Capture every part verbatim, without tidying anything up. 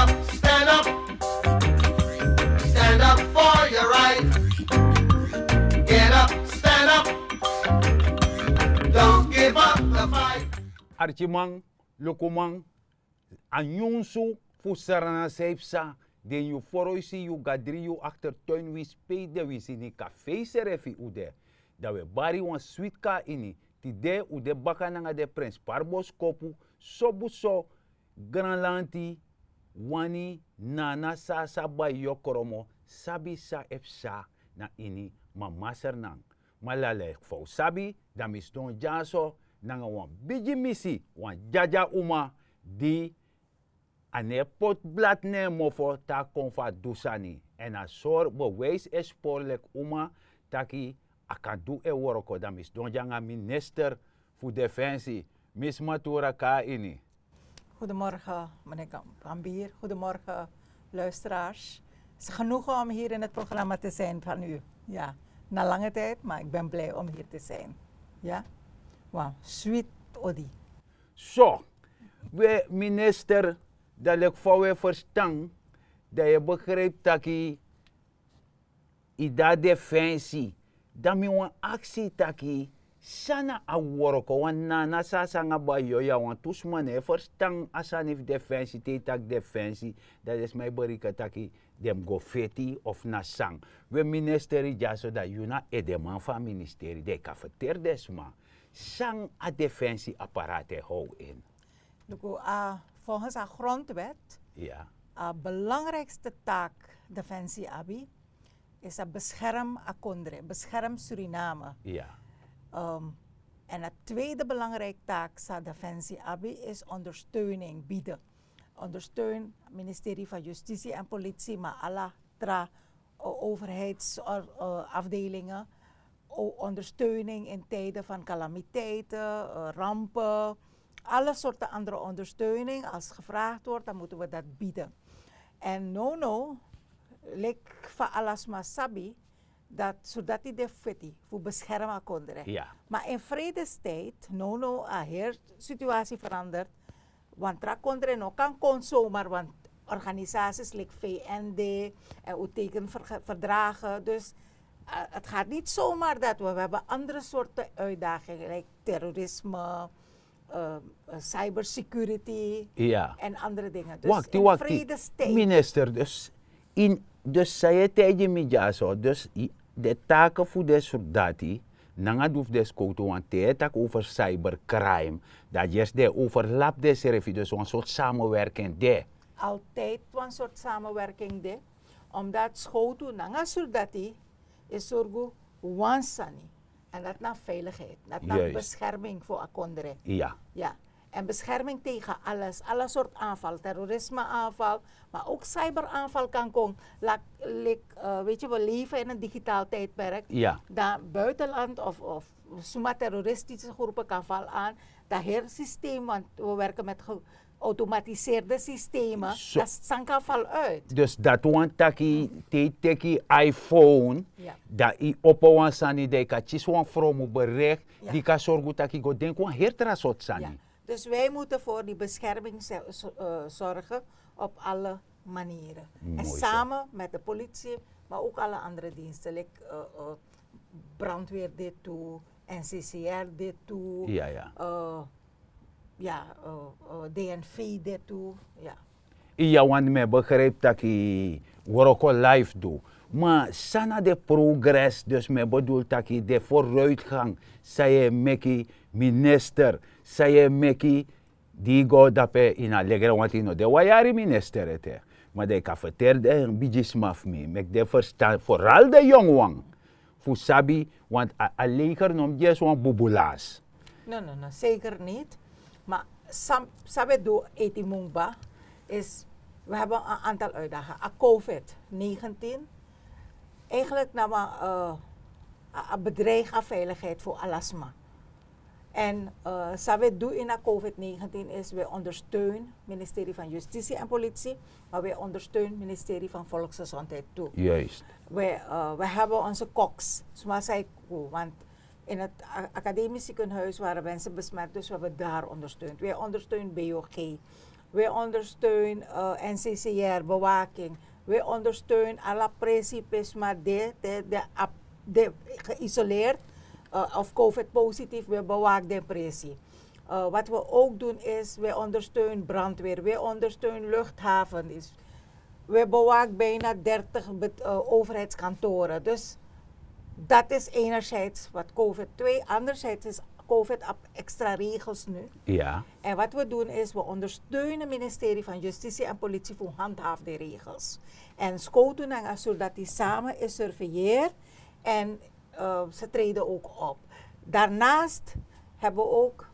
Stand up. Stand up for your right. Get up, stand up. Don't give up the fight. Archiman, lukuman, a nyunsu fu Sranan san e psa den yu froisi yu gadri yu aktertuin winsi pe yu de winsi ini kafei srefi un de. Dan un e bari wan switi kon na ini. Tide un de baka nanga den prenspari boskopu. Sobu so granlanti wani nana san a sa bai yu o kromo sabi san e psa na ini mama Sranan. Ma leki fa un sabi dan mi sidon dyaso nanga wan bigi misi, wan dyadya uma di a no e poti blati na en mofo te a kon fu a du sani. Èn a sori bewijsi e spori leki uma taki a kan du en wroko. Dan mi sidon dya nanga minister fu defensi, misi matura kon na ini. Goedemorgen, meneer Gam-, Gambier. Goedemorgen, luisteraars. Het is genoegen om hier in het programma te zijn van u. Ja, na lange tijd, maar ik ben blij om hier te zijn. Ja? Wauw, sweet odi. So, we minister, dan leki fa we ferstan, dan yu e begrijpi taki yu de na defensi. Dan mi wani aksi yu taki san na a wroko, wan nana san a sa nanga bai yu, ya wantu sma no e ferstan a sani fu defensi. Te yu taki defensi, dan den sma e bereken taki den mus go feti of na san. We ministeri dyaso, dan yu na edeman fu a ministeri, dan yu kan ferteri den sma san a defensi apparaat e how in. Luku, a, volgens a grondwet, a belangrijkste taak defensi abi is a bescherm a kondre, bescherm Suriname. Ehm, en a tweede belangrijk taak sa defensi abi is ondersteuning bieden. Ondersteun ministerie van Justitie en Politie, maar ala tra, eh, overheidsafdelingen, ondersteuning in tijden van calamiteiten, eh, rampen, alle soorten andere ondersteuning. Als gevraagd wordt, dan moeten we dat bieden. En no no, lik fa ala sma sabi, dat zodat die de fiti voor beschermen kon. Maar in vredestijd, no no, a hele situatie verandert. Want tra kondre no kan kon zomaar, want organisaties lik V N D en u teken verdragen. Dus, eh, het gaat niet zomaar dat we, we hebben andere soorten uitdagingen, like terrorisme, eh, eh, cybersecurity en andere dingen. Dus wakti, in wakti, vredestijd. Minister, dus in, dus san yu e taigi mi dyaso, dus de taken fu den surdati nanga di fu den skowtu, want te yu e taki over cybercrime, dan yu e si den e overlap densrefi, dus wan sortu samenwerking de. Altijd wan sortu samenwerking de, omdat skowtu nanga surdati e sorgu wan sani. En dat na veiligheid, dat na bescherming voor a kondre. Ja. En bescherming tegen alles, alle soort aanval, terrorisme-aanval, maar ook cyberaanval kan komen. Lik, eh, weet je, we leven in een digitaal tijdperk. Dan buitenland of, of suma terroristische groepen kan vallen aan. Dat hele systeem, want we werken met geautomatiseerde systemen, dat san kan vallen uit. Dus dat wan taki, te yu teki iPhone, dan yu opo wan sani, dan yu kan kisi wan fromu bericht, di kan sorgu taki go denki wan heri tra sortu sani. Dus wij moeten voor die bescherming zorgen op alle manieren. En samen met de politie, maar ook alle andere diensten, like, eh, eh, brandweer dit toe, N C C R dit toe, eh, ja, eh, eh, D N V dit toe, ja. Iya, want mi e begrijpi taki wroko life du. Ma san na den progres, dus mi e bedoel taki den vooruitgang san yu e meki minister, san yu e meki di yu go dape ini a legre, want yu no de wan yari minister ete. Ma dan yu kan ferteri den bigisma fu mi, meki den ferstan, vooral den yonguwan fu sabi, want a, a leger no mus gi wan bubu lasi. No, no, no, zeker niet. Maar san, san we doen, Eti Mungba, is, we hebben een aantal uitdagingen. A covid negentien, eigenlijk na wan, eh, a, a bedreig a veiligheid voor ala sma. En, eh, san we doen in a covid negentien is, we ondersteunen ministerie van Justitie en Politie, maar we ondersteunen ministerie van Volksgezondheid toe. Juist. We, eh, we hebben onze koks, sma san e, want in het a-, academisch ziekenhuis waren mensen besmet, dus we hebben daar ondersteund. Wij ondersteunen B O G. Wij ondersteunen uh, N C C R, bewaking. Wij ondersteunen alle presipisma die, die, die, die geïsoleerd uh, of covid-positief, we bewaken de pressie. Uh, wat we ook doen is, we ondersteunen brandweer, we ondersteunen luchthaven. Is, we bewaken bijna dertig uh, overheidskantoren. Dus dat is enerzijds wat covid. Twee, anderzijds is covid op extra regels nu. Ja. En wat we doen is, we ondersteunen het ministerie van Justitie en Politie voor handhaaf de regels. En Skotunanga, zodat die samen is surveilleerd en uh, ze treden ook op. Daarnaast hebben we ook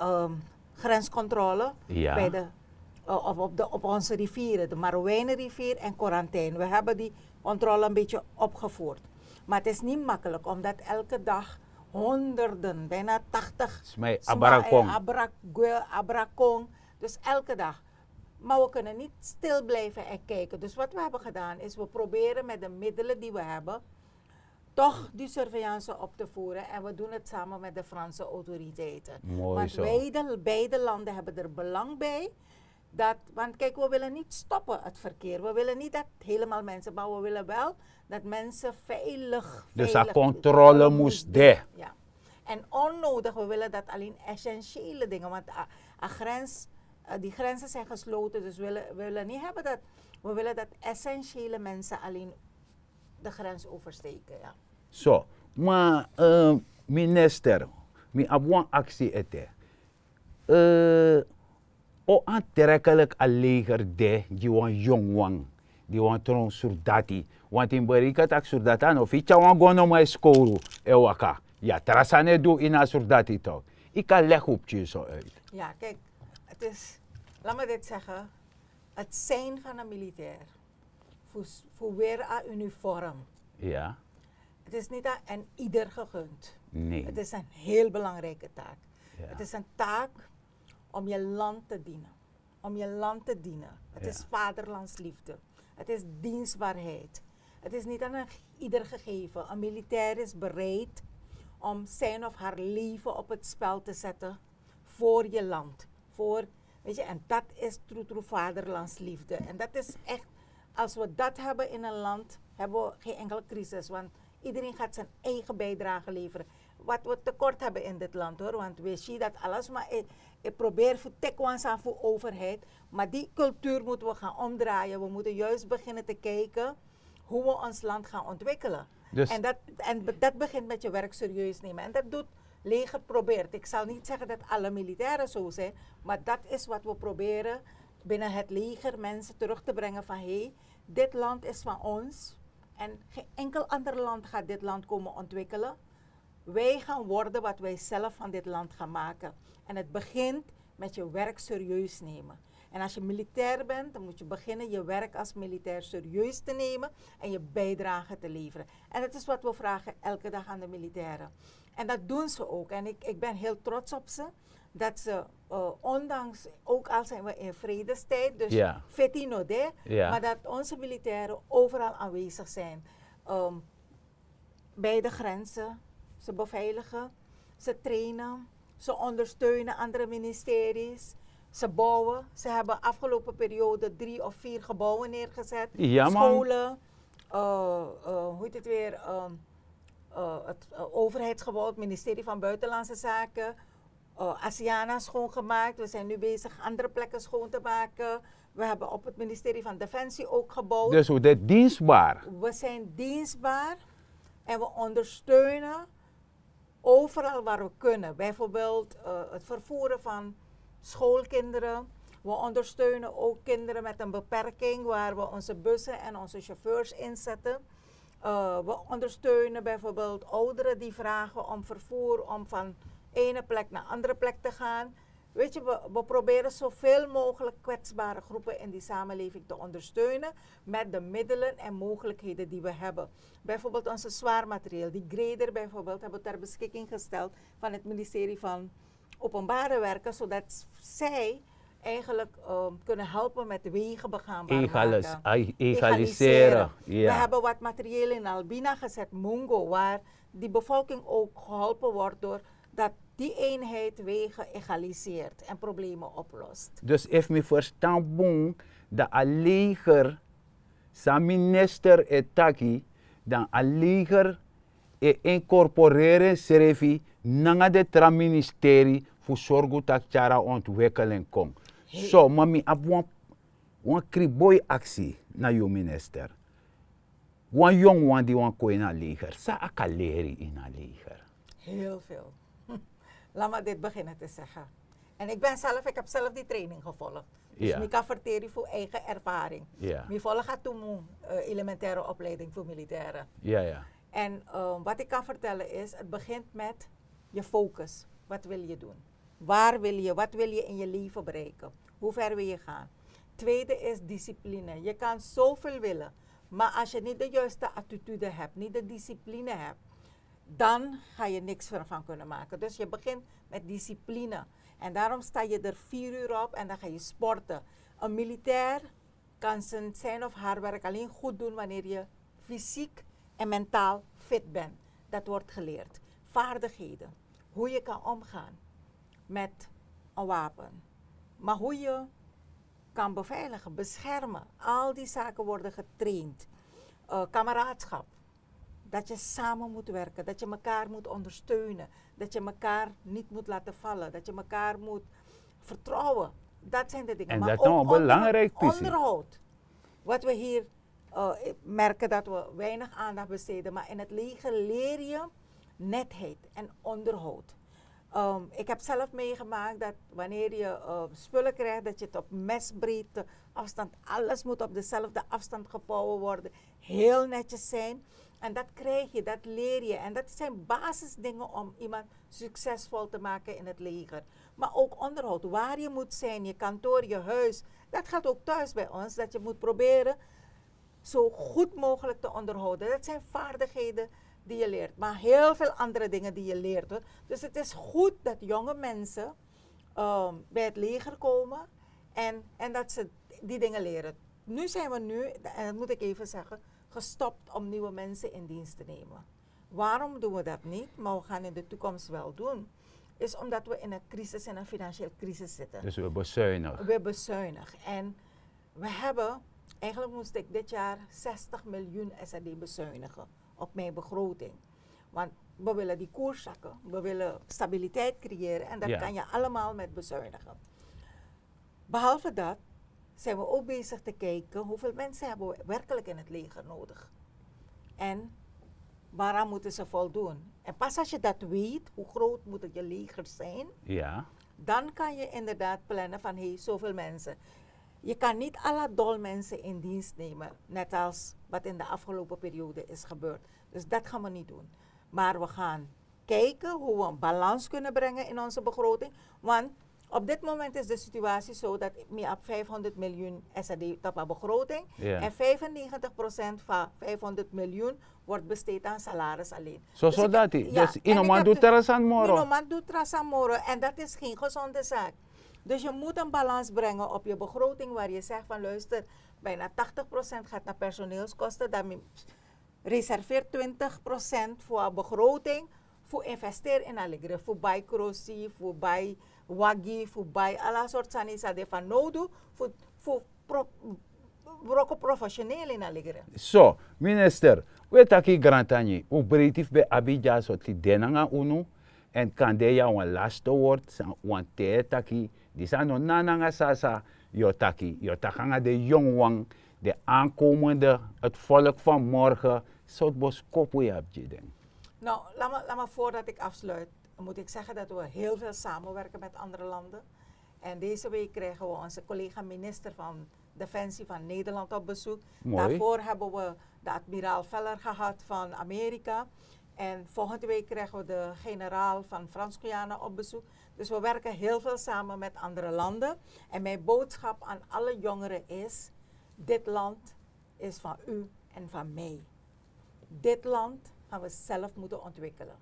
um, grenscontrole ja. bij de, uh, op, op, de, op onze rivieren, de Marowijnenrivier en Quarantijn. We hebben die controle een beetje opgevoerd. Maar het is niet makkelijk, omdat elke dag honderden, bijna tachtig, Smai, Smai, Abrakong. Abra, Gwil, Abrakong. Dus elke dag. Maar we kunnen niet stil blijven en kijken. Dus wat we hebben gedaan is, we proberen met de middelen die we hebben toch die surveillance op te voeren. En we doen het samen met de Franse autoriteiten. Mooi want zo. Beide, beide landen hebben er belang bij. Dat, want kijk, we willen niet stoppen het verkeer. We willen niet dat helemaal mensen, maar we willen wel dat mensen veilig. Dus veilig, controle moest de. Ja. En onnodig, we willen dat alleen essentiële dingen, want a, a grens, uh, die grenzen zijn gesloten, dus we willen, we willen niet hebben dat, we willen dat essentiële mensen alleen de grens oversteken. Ja. So, ma uh, minister, mi abi wan aksi ete. Uh, o aantrekkelijk a leger de gi wan yongu wan, gi wan tron surdati. Want in bereken tak' surdati a no fit tyari wan gon nomo e skowru e waka. Ya, tra sani e du ini a surdati tok. Yu kan leg un pikin so uit. Ja, kijk, het is, laat me dit zeggen, het zijn van een militair. Voor, voor weer aan uniform. Ja. Het is niet aan en ieder gegund. Nee. Het is een heel belangrijke taak. Ja. Het is een taak om je land te dienen. Om je land te dienen. Het ja. Is vaderlandsliefde. Het is dienstbaarheid. Het is niet aan een ieder gegeven. Een militair is bereid om zijn of haar leven op het spel te zetten voor je land. Voor, weet je, en dat is true, true vaderlandsliefde. En dat is echt, als we dat hebben in een land, hebben we geen enkele crisis. Want iedereen gaat zijn eigen bijdrage leveren. Wat we tekort hebben in dit land hoor. Want we zien dat alles maar, ik, ik probeer voor tekwansa voor overheid. Maar die cultuur moeten we gaan omdraaien. We moeten juist beginnen te kijken hoe we ons land gaan ontwikkelen. Dus en, dat, en be- dat begint met je werk serieus nemen. En dat doet leger probeert. Ik zal niet zeggen dat alle militairen zo zijn, maar dat is wat we proberen binnen het leger mensen terug te brengen van hé, hey, dit land is van ons en geen enkel ander land gaat dit land komen ontwikkelen. Wij gaan worden wat wij zelf van dit land gaan maken. En het begint met je werk serieus nemen. En als je militair bent, dan moet je beginnen je werk als militair serieus te nemen en je bijdrage te leveren. En dat is wat we vragen elke dag aan de militairen. En dat doen ze ook. En ik, ik ben heel trots op ze. Dat ze, uh, ondanks, ook al zijn we in vredestijd, dus ja. Feti no de, ja. Maar dat onze militairen overal aanwezig zijn. Um, bij de grenzen, ze beveiligen, ze trainen, ze ondersteunen andere ministeries, ze bouwen. Ze hebben afgelopen periode drie of vier gebouwen neergezet. Ja, man. Scholen, uh, uh, hoe heet het weer? Um, uh, het uh, overheidsgebouw, het ministerie van Buitenlandse Zaken. Uh, Asiana schoongemaakt. We zijn nu bezig andere plekken schoon te maken. We hebben op het ministerie van Defensie ook gebouwd. Dus we zijn dienstbaar. We zijn dienstbaar en we ondersteunen overal waar we kunnen. Bijvoorbeeld uh, het vervoeren van schoolkinderen. We ondersteunen ook kinderen met een beperking waar we onze bussen en onze chauffeurs inzetten. Uh, we ondersteunen bijvoorbeeld ouderen die vragen om vervoer om van ene plek naar andere plek te gaan. Weet je, we, we proberen zoveel mogelijk kwetsbare groepen in die samenleving te ondersteunen met de middelen en mogelijkheden die we hebben. Bijvoorbeeld onze zwaar materieel, die grader bijvoorbeeld, hebben we ter beschikking gesteld van het ministerie van Openbare Werken, zodat zij eigenlijk uh, kunnen helpen met wegen begaanbaar maken. Egaliseren. Egaliseren. We hebben wat materieel in Albina gezet, Mungo, waar die bevolking ook geholpen wordt door dat die eenheid wegen egaliseert en problemen oplost. Dus efu mi verstan bun, dan a leger, san minister e taki, dan a leger e incorporeren srefi nanga de tra ministeri fu sorgu taki tyari a ontwikkeling kon. So ma mi abi wan wan kriboi aksi na yu minister. Wan yong wan di wan kon ini a leger, san a kan leri ini a leger? Heel veel. Laat me dit beginnen te zeggen. En ik ben zelf, ik heb zelf die training gevolgd. Dus ik kan verteren voor eigen ervaring. Ik volg a tumu elementaire opleiding voor militairen. En wat ik kan vertellen is, het begint met je focus. Wat wil je doen? Waar wil je, wat wil je in je leven bereiken? Hoe ver wil je gaan? Tweede is discipline. Je kan zoveel willen, maar als je niet de juiste attitude hebt, niet de discipline hebt, dan ga je niks ervan kunnen maken. Dus je begint met discipline. En daarom sta je er vier uur op en dan ga je sporten. Een militair kan zijn, zijn of haar werk alleen goed doen wanneer je fysiek en mentaal fit bent. Dat wordt geleerd. Vaardigheden. Hoe je kan omgaan met een wapen. Maar hoe je kan beveiligen, beschermen. Al die zaken worden getraind. Eh, kameraadschap. Dat je samen moet werken, dat je elkaar moet ondersteunen, dat je elkaar niet moet laten vallen, dat je elkaar moet vertrouwen. Dat zijn de dingen. En maar dat is ook een belangrijk onderhoud. Wat we hier eh, merken dat we weinig aandacht besteden, maar in het leger leer je netheid en onderhoud. Ehm, ik heb zelf meegemaakt dat wanneer je eh, spullen krijgt, dat je het op mesbreedte afstand, alles moet op dezelfde afstand gevouwen worden, heel netjes zijn. En dat krijg je, dat leer je. En dat zijn basisdingen om iemand succesvol te maken in het leger. Maar ook onderhoud, waar je moet zijn, je kantoor, je huis. Dat geldt ook thuis bij ons, dat je moet proberen zo goed mogelijk te onderhouden. Dat zijn vaardigheden die je leert, maar heel veel andere dingen die je leert, hoor. Dus het is goed dat jonge mensen ehm, bij het leger komen en, en dat ze die dingen leren. Nu zijn we nu, en dat moet ik even zeggen, gestopt om nieuwe mensen in dienst te nemen. Waarom doen we dat niet, maar we gaan in de toekomst wel doen? Is omdat we in een crisis, in een financiële crisis zitten. Dus we bezuinigen. We bezuinigen. En we hebben, eigenlijk moest ik dit jaar zestig miljoen S R D bezuinigen op mijn begroting. Want we willen die koers zakken, we willen stabiliteit creëren en dat kan je allemaal met bezuinigen. Behalve dat zijn we ook bezig te kijken hoeveel mensen hebben we werkelijk in het leger nodig. En waaraan moeten ze voldoen? En pas als je dat weet, hoe groot moet het je leger zijn, ja, dan kan je inderdaad plannen van, hé, hey, zoveel mensen. Je kan niet à la dol mensen in dienst nemen, net als wat in de afgelopen periode is gebeurd. Dus dat gaan we niet doen. Maar we gaan kijken hoe we een balans kunnen brengen in onze begroting. Want op dit moment is de situatie zo dat mi abi vijfhonderd miljoen S R D tapu a begroting. En vijfennegentig procent van vijfhonderd miljoen wordt besteed aan salaris alleen. So, so dati, dus yu no man du tra sani moro. Yu no man du tra sani moro en dat is geen gezonde zaak. Dus je moet een balans brengen op je begroting waar je zegt van, luister, bijna tachtig procent gaat naar personeelskosten. Dan reserveer twintig procent voor a begroting voor investeren in alegre, voor bai krosi, voor bai wagi, voor bai ala soort sani san de fanodu, voor, voor pro, wroko professioneel in alegre. So, minister, we taki grantangi, u breiti fu ben abi dyaso tide nanga unu, en kande ya wan laste word, san wan te taki, disi a no na nanga sasa, yu o taki, yu o taki nanga den yongu wan, den aankomende, het volk van morgen, sortu boskopu yu abi gi den? Nou, laat me, laat me voordat ik afsluit, moet ik zeggen dat we heel veel samenwerken met andere landen. En deze week krijgen we onze collega minister van Defensie van Nederland op bezoek. Daarvoor hebben we de admiraal Veller gehad van Amerika. En volgende week krijgen we de generaal van Frans-Guyana op bezoek. Dus we werken heel veel samen met andere landen. En mijn boodschap aan alle jongeren is: dit land is van u en van mij. Dit land gaan we zelf moeten ontwikkelen.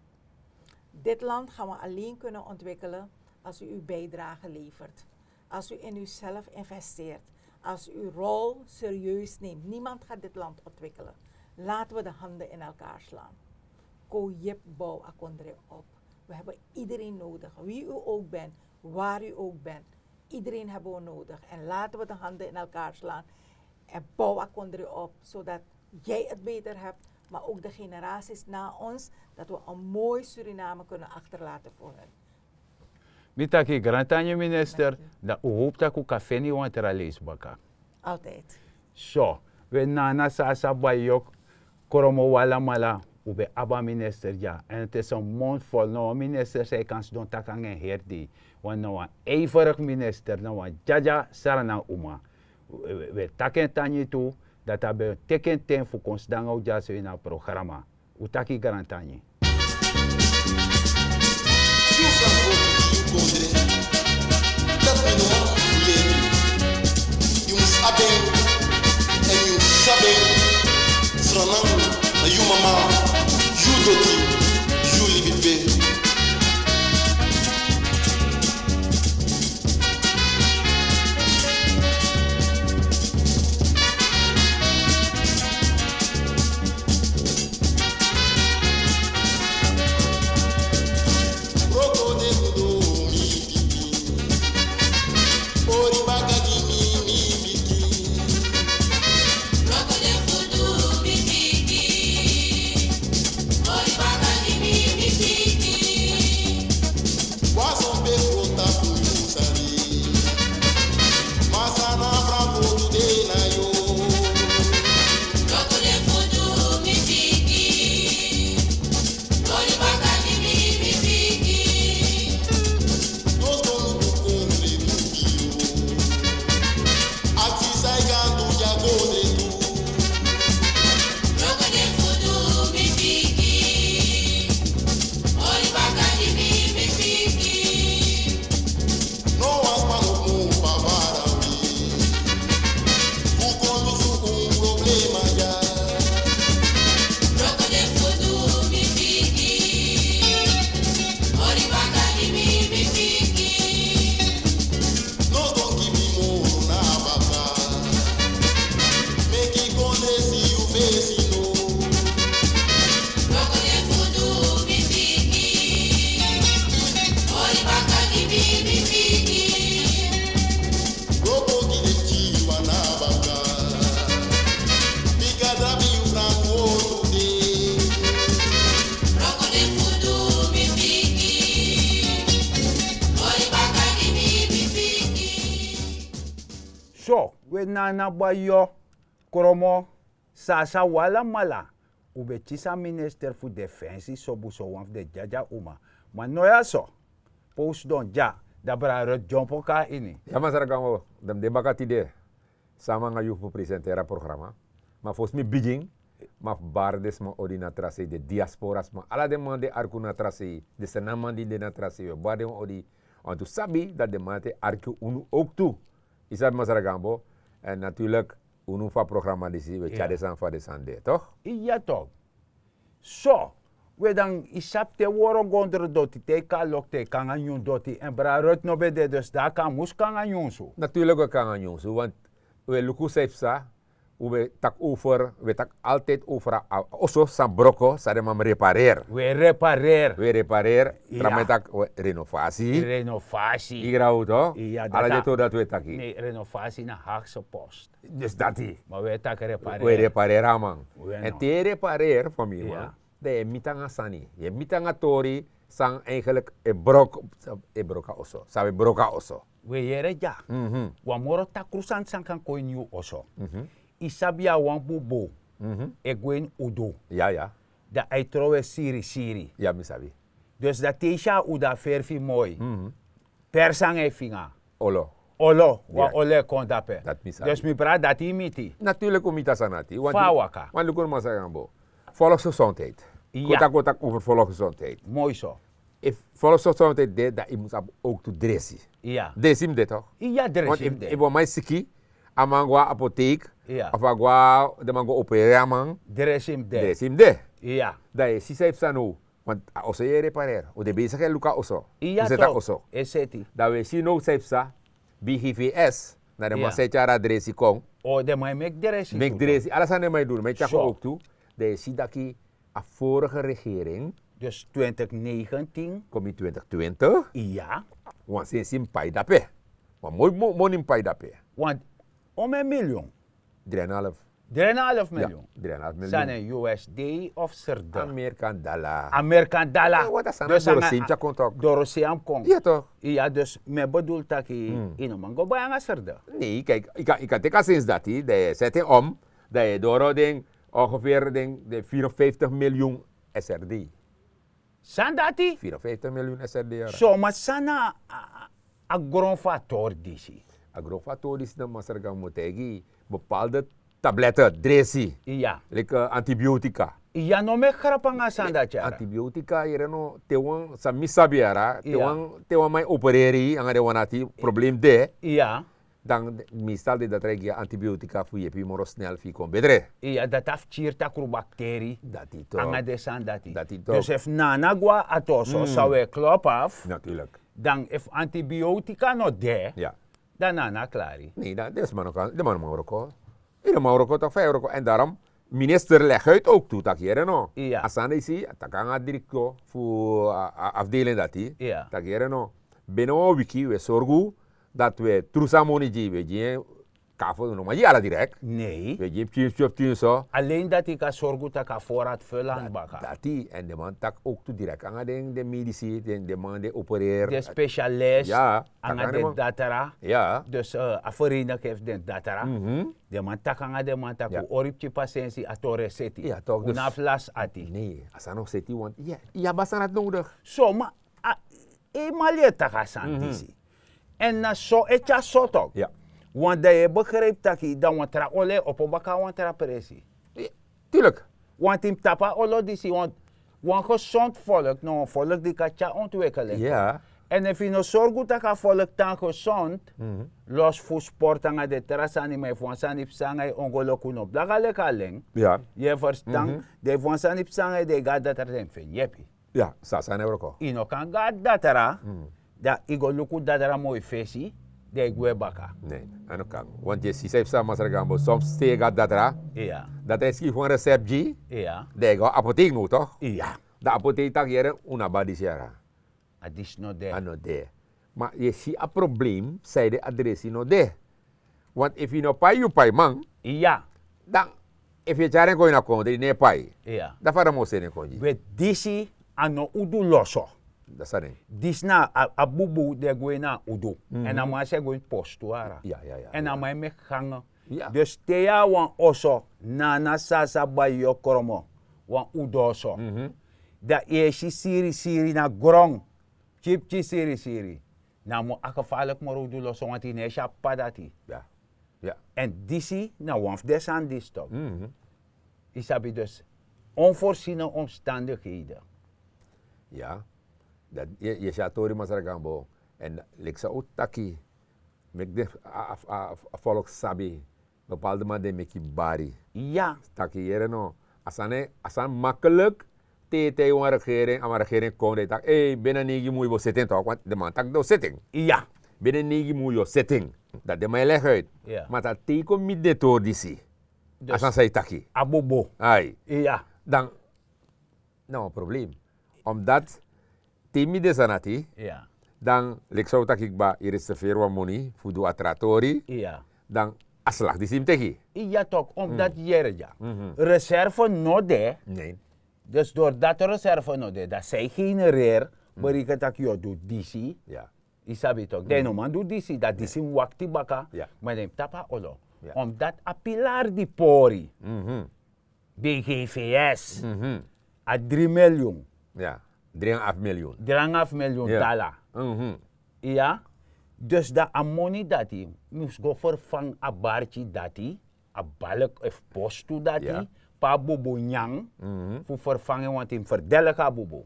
Dit land gaan we alleen kunnen ontwikkelen als u uw bijdrage levert. Als u in uzelf investeert. Als u uw rol serieus neemt. Niemand gaat dit land ontwikkelen. Laten we de handen in elkaar slaan. Kon yu bouw a kondre op. We hebben iedereen nodig, wie u ook bent, waar u ook bent. Iedereen hebben we nodig. En laten we de handen in elkaar slaan en bouw Akondri op, zodat jij het beter hebt, maar ook de generaties na ons, dat we een mooi Suriname kunnen achterlaten voor hen. Mi taki grantangi minister, dan un hoop taki un kan feni wan tra leisi baka. Altijd. So, we nana sasa bayok, kromo walamala, un ben abi a minister dya. En het is een mondvol, no wan minister san yu kan sidon taki nanga en heri dei. Want na wan ijverig minister, na wan dyadya Sranan uma. We taki en tangi tu, dati a ben teki en ten fu kon sidon nanga un dyaso ini a programa. Un taki grantangi. Yu san go fu yu kondre, dati mi no man leri yu. Yu mus abi en, èn yu mus sabi en. Sranan na yu mama, yu doti, yu libi pe. So, we nana bayo, kromo, sasa walamala. Un ben kisi a minister fu defensi, sobuso wan fu den dyadya uma. Ma no ya so, pe un sidon dya, dan brada Ruth dyompo kon na ini. Ya masra Gambo, dan mi de baka tide. Sama nanga yu fu presenteri a programa. Ma fosi mi bigin, mi abi fu bari den sma odi na tra sei, den diaspora sma, ala den man di e arki unu na tra sei, den Sranan man di de na tra sei, we bari den odi. Wantu sabi dati den man dati e arki unu ook tu. Yu sabi masra Gambo, en natuurlijk unu fu a programa disi, we tyari den sani fa den sani de, toch? Iya toch. So, we dan yu sabi te woro gondro doti, te yu kon na loktu, yu kon nanga nyun doti, en brada Ruth no ben de, dus dan a kon mus kon nanga nyunsu. Natuurlijk we kon nanga nyunsu, want we luku san yu psa, we taki over, we taki altijd over a, a oso san broko, san den man mus repareer. We repareer. We repareer, tra man e taki, we renovasi. Renovasi. Yu grabu toch? Iya, ala den tori dati we taki. Nee, renovasi na Haagse post. Dus dati. Ma we taki repareer. We repareer a man. En te yu repareer, famiman, dan yu e miti nanga sani. Yu e miti nanga tori san eigenlijk e broko, e broko a oso. San we broko a oso. We yere dya. Wan moro takru sani san kan kon ini yu oso. Yu sabi a wan bubu e gwe ini udu. Ya, ya. Dan a e trowe siri siri. Ya, mi sabi. Dus dan te yu si a udu a ferfi moi. Persi nanga yu finga. Olo. Olo, wan olo e kon dape. Dati mi sabi. Dus mi brada, dati yu miti. Natuurlijk un miti a sani dati. Fa a waka? Want luku no masra Gambo. Volksgezondheid. Ya. Kon taki, kon taki over volksgezondheid. Moi so. Efu volksgezondheid de, dan yu mus abi ook tu dresi. Iya. Dresi mus de toch? Iya, dresi mus de. Want efu, efu wan man e siki, a man go na apotheek, iya, of a go na, den man go opereri a man. Dresi mus de. Dresi mus de. Iya. Dan yu e si san yu psa now. Want a oso yu e repareer. Un de bezig e luku a oso. Iya toch. Un seti a oso. E seti. Dan we si now san yu psa, B G V S, na den man san e tyari a dresi kon. O, den man e meki dresi. Meki dresi. Ala sani den man e du, den man e tyari kon ook tu. Dan yu e si taki a vorige regering, Dus twintig negentien. Komi twintig twintig. Iya. Wan sensi mi pai dape. Wan moi moni mi pai dape. Want ome milyon? Drenalf. Drenalf milyon. Sani usd of serde? Amerikan dala. Amerikan dala. Wat a sani? Doro senti a kon tok. Doro senti a kon. Iya tok. Iya, dus mi e bedul taki yu no man go bai nanga serde. Nee, kijk, yu kan teki a sensi dati dan yu e seti en om, dan yu e doro den ongeveer den vierenvijftig miljoen srd. San dati? Vierenvijftig miljoen srd. So ma san na a gron fu a tori disi? A gron fu a tori disi na masra gan mi taigi yu, bepaalde tablette, dresi, leki antibiotika. Iya, no meki grapu nanga a sani dati yara. Antibiotika yere no, te wan san mi sabi yara, te wan man e opereri yu nanga den wan dati problem de, iya, dan meestal den datra e gi yu antibiotika fu yepi yu moro snel fu yu kon betre. Iya, dati a fu kiri takru bakteri. Dati tok. Nanga den sani dati. Dus efu nana gwa ati oso san wi e klop afu, dan efu antibiotika no de, dan nana klari. Nee, dan den sma no kan, den man no man wroko. Yu no man wroko tok fa yu e wroko. En darom minister legi uit ook tu taki yere no, a sani disi a taki nanga a direkto fu a afdeling dati, taki yere no, bini wan wiki wi e sorgu dati wi e trusu a moni gi wi e gi en. Kafo no man gi ala direkt. Nee, wi e gi en pikin pikin pikin so. Alen dati kan sorgu tak' a forat felan baka. Dati en den man taki ook tu direkt nanga den medisi, den man den opereer, den specialist, nanga den datra. Dus a vereniging fu den datra, den man taki nanga den man taki un ori pikin pasensi, a tori e seti. Un no abi lasi ati. Nee, a sani o seti want yu abi a sani dati nodig. So ma, yu man leri taki a sani disi. En na so e tyari so tok. Want dan yu e begripi taki dan wan tra olo e opo baka na wan tra presi. Tulik. Want yu mus tapu a olo disi want wan gesond volk na wan volk di kan tyari ontwikeling. En efu yu no sorgu tak' a volk tan gesond, los fu sport nanga den tra sani, ma efu wan sani psa nanga yu ongoloku no blaka leki alen. Yu e ferstan? Dan efu wan sani psa nanga yu dan yu go na datra dan yu mus feni yepi. Ya, so a sani e wroko. Yu no kan go na datra dan yu go luku datra moi fesi, dan yu gwe baka. Nee, a no kan. Want yu e si san yu psa masra gambo, soms te yu go na datra, datra e skifi wan resept gi yu, dan yu go na apotek now tok? Ya. Dan apotek taki yere, un no abi a disi yara. A disi no de. A no de. Ma yu e si a problem san yu de, adresi no de. Want efu yu no pai yu paiman, iya, dan efu yu e tyari en kon ini a kondre yu no e pai, dan fa dan mi o seni en kon gi yu? We, disi a no udu loso. Disi na a bubu di e gwe na a udu. Èn a man sa e go ini postu wara. Èn a man e meki gange. Dus te yu na wan oso, nana sasa bai yu kromo, wan udu oso, dan yu e si siri siri na gron. Pikin pikin siri siri. Na a moro a gefarlik moro udu loso wanti yu no e si a p'pa dati. Èn disi na wan fu den sani disi tok. Yu sabi, dus onvoorziene omstandigheden. Ya, dati yu e si a tori masra gambo. Èn leki san un taki, meki den a volk sabi. Bepaalde man den meki bari. Ya. Taki yere no, a sani, a sani makkelijk. Te yu taigi wan regering, a wan regering kon dan yu taki, ei, bini neigi mun yu bo seti en tok, want den man taki den o seti en. Ya. Bini neigi mun yu o seti en. Dan den man e legi uit. Ma dan te yu kon miti den tori disi, a sani san yu taki, a bobo, ai, ya, dan na wan problem. Omdat te yu miti den sani dati, dan leki san un taki kba, yu reserveri wan moni fu du a tra tori. Dan a slag disi yu mus teki. Ya tok, omdat yere dya, reserve no de. Dus doordat reserve no de, dan san yu genereer, bereken tak' yu o du disi. Yu sabi tok, dan yu no man du disi, dan disi mus wakti baka. Ma den mus tapu a olo. Omdat a pilar di pori, bgvs, a dri milyon. Ya, dri nanga afu milyon. Dri nanga afu milyon dala. Ya. Dus dan a moni dati mus go ferfangi a barki dati, a balk efu postu dati, pe a bubu nyan, fu ferfangi en, wanti yu mus ferdeliki a bubu.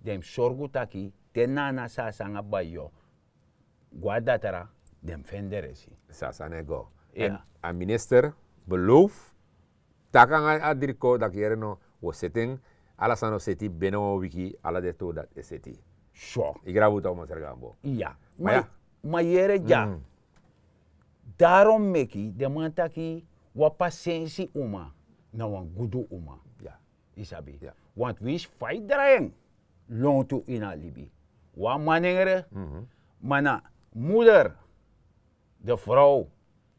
Dan yu mus sorgu taki te nana sasa nanga bayo go na datra, den mus feni den resi. Sasa no e go. Èn a minister beloof, taki nanga a dri kon, taki yere no, wi o seti en, ala sani o seti bini wan wiki, ala den tori dati e seti. So yu grabu tok masra gambo. Ya. Ma yere dya, darom meki den man taki wan pasensi uma na wan gudu uma. Yu sabi. Want winsi fa yu drai en, lontu ini a libi. Wan manengre, ma na moeder, de vrouw,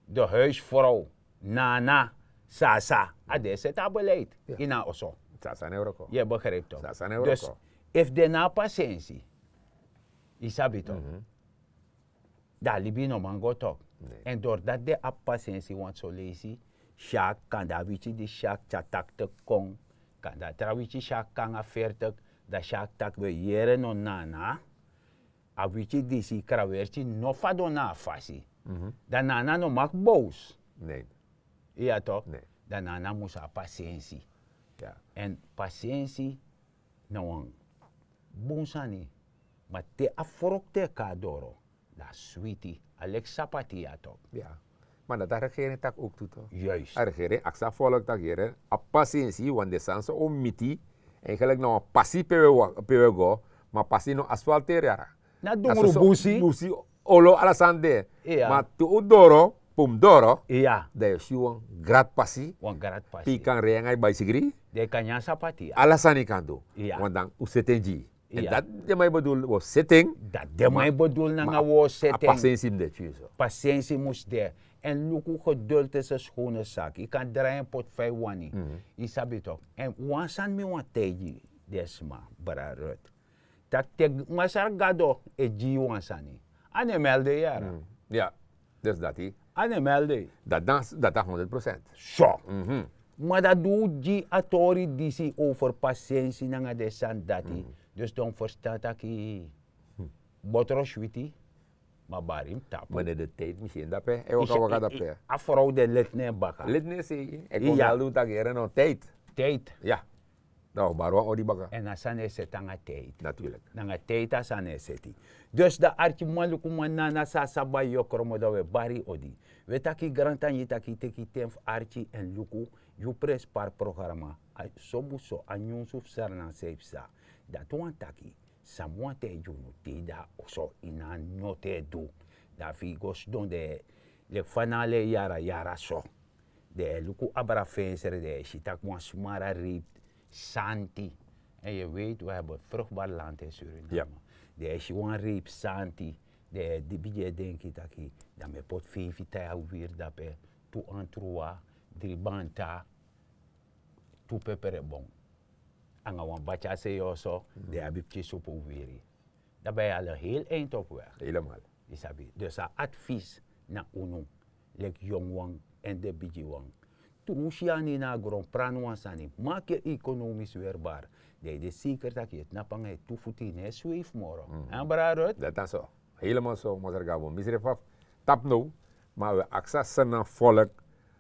de huisvrouw, nana, sasa, a de e seti a beleid ini a oso. Yu e begrijpi tok? Dus efu den no abi pasensi, yu sabi tok, dan a libi no man go tok. Èn dori dati den abi pasensi, want son leisi shark, kanda a wityi disi shark tyari taktik kon, kanda a tra wityi shark kon nanga fertik, dan shark taki: we yere no, nana, a wityi disi, krawertyi no fadon na a fasi. Dan nana no maki bowsu. Iya tok? Dan nana mus abi pasensi. Èn pasensi na wan bun sani. Ma te a froktu e kon na doro, dan a switi, a leki sapati ya tok. Ma dati a regering taki owktu tok. A regering aksi a folk taki: yere, abi pasensi, want den sani san un miti, eigenlijk na wan pasi pe un e go, ma a pasi no asfalteri yara. Na dungru busi, busi, olo, ala sani de. Ma te un doro, pe un mus doro, dan yu o si wan grati pasi. Pe yu kan rei nanga yu baisigri. Den kan nyan sapati, ala sani yu kan du. Want dan un seti en gi yu. Èn dati den man e bedul, un o seti en. Dati den man e bedul nanga un o seti en. Pasensi mus de. Èn luku, geduld is een schone zaak. Yu kan drai en poti fa yu wani. Yu sabi tok? Èn wan sani mi wani taigi den sma, brada Ruth, tak' te Masra Gado e gi yu wan sani, a no e melde yu yara. Ya, dus dati. A no e melde yu. Dati a honderd procent. So. Ma dan di un gi a tori disi over pasensi nanga den sani dati, dus dan un ferstan taki botro switi, ma bari mus tapu. Ma na den tijd, mi si en dape, e waka waka dape. A frow de leti na en baka. Leti na en sei. E kon dal du taki: yere no, tijd. Tijd. Ya. Dan un o bari wan odi baka. Èn a sani e seti nanga tijd. Natuurlijk. Nanga tijd a sani e seti. Dus dan, arkiman, lukuman, nana, sasa, bai, yokromo, dan un e bari odi. Un e taki, grantangi, taki teki ten fu arki èn luku yu prenspari programa, a so bun so, a nyunsu fu Sranan san yu psa. Dati wani taki san mi wani taigi unu, te yu de na oso, ini a notu e du, dan fu yu go sidon de, leki fa na a lei yara yara so, den e luku abra fensre, den e si tak' wan smara reipi santi. En yu e weiti, we hebi vruchtbari lanti en Suriname. Den e si wan reipi santi, den e bigin e denki taki dan mi e poti feifi tai a wiri dape, tu antrua, dri banta, tu peperebon, nanga wan batya sei oso, den abi pikin supu wiri. Dan ben yu al een heel eind op weg. Yu sabi, dus a advies na unu, leki yongu wan èn den bigi wan, tru un si yu anu ini a gron, prani wan sani, maki yu ekonomis werbar, dan yu de seker tak' yu e tnapu nanga yu tu futu, yu no e sweifi moro. Dati na so. Helemaal so, Masra Gabo. Mi srefi abi tapu now, ma wi e aksi a Sranan folk,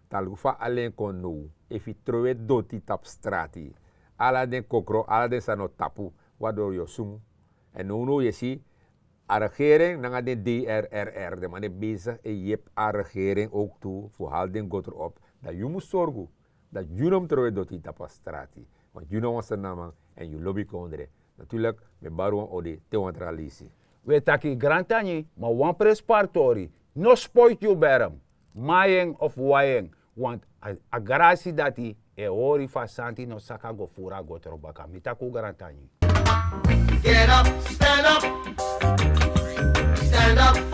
dan luku fa ala en kon now. Efu yu trowe doti tapu strati, ala den kokro, ala den sani o tapu, waardoor yu o sunu. Èn nownow yu e si a regering nanga den D R R R, den man e bezig e yepi a regering ook tu fu hali den gotro op. Dan yu mus sorgu dat yu no mus trowe doti tapu a strati. Want yu na wan Sranan man èn yu lobi kondre. Natuurlijk, mi e bari wan odi te wan tra leisi. Wi e taki grantangi, ma wan prenspari tori: no spoiti yu berm, mai en of wai en, want a, a grasi dati e hori fu a santi no saka go furu a gotro baka. Mi taki un grantangi. Get up, stand up, stand up.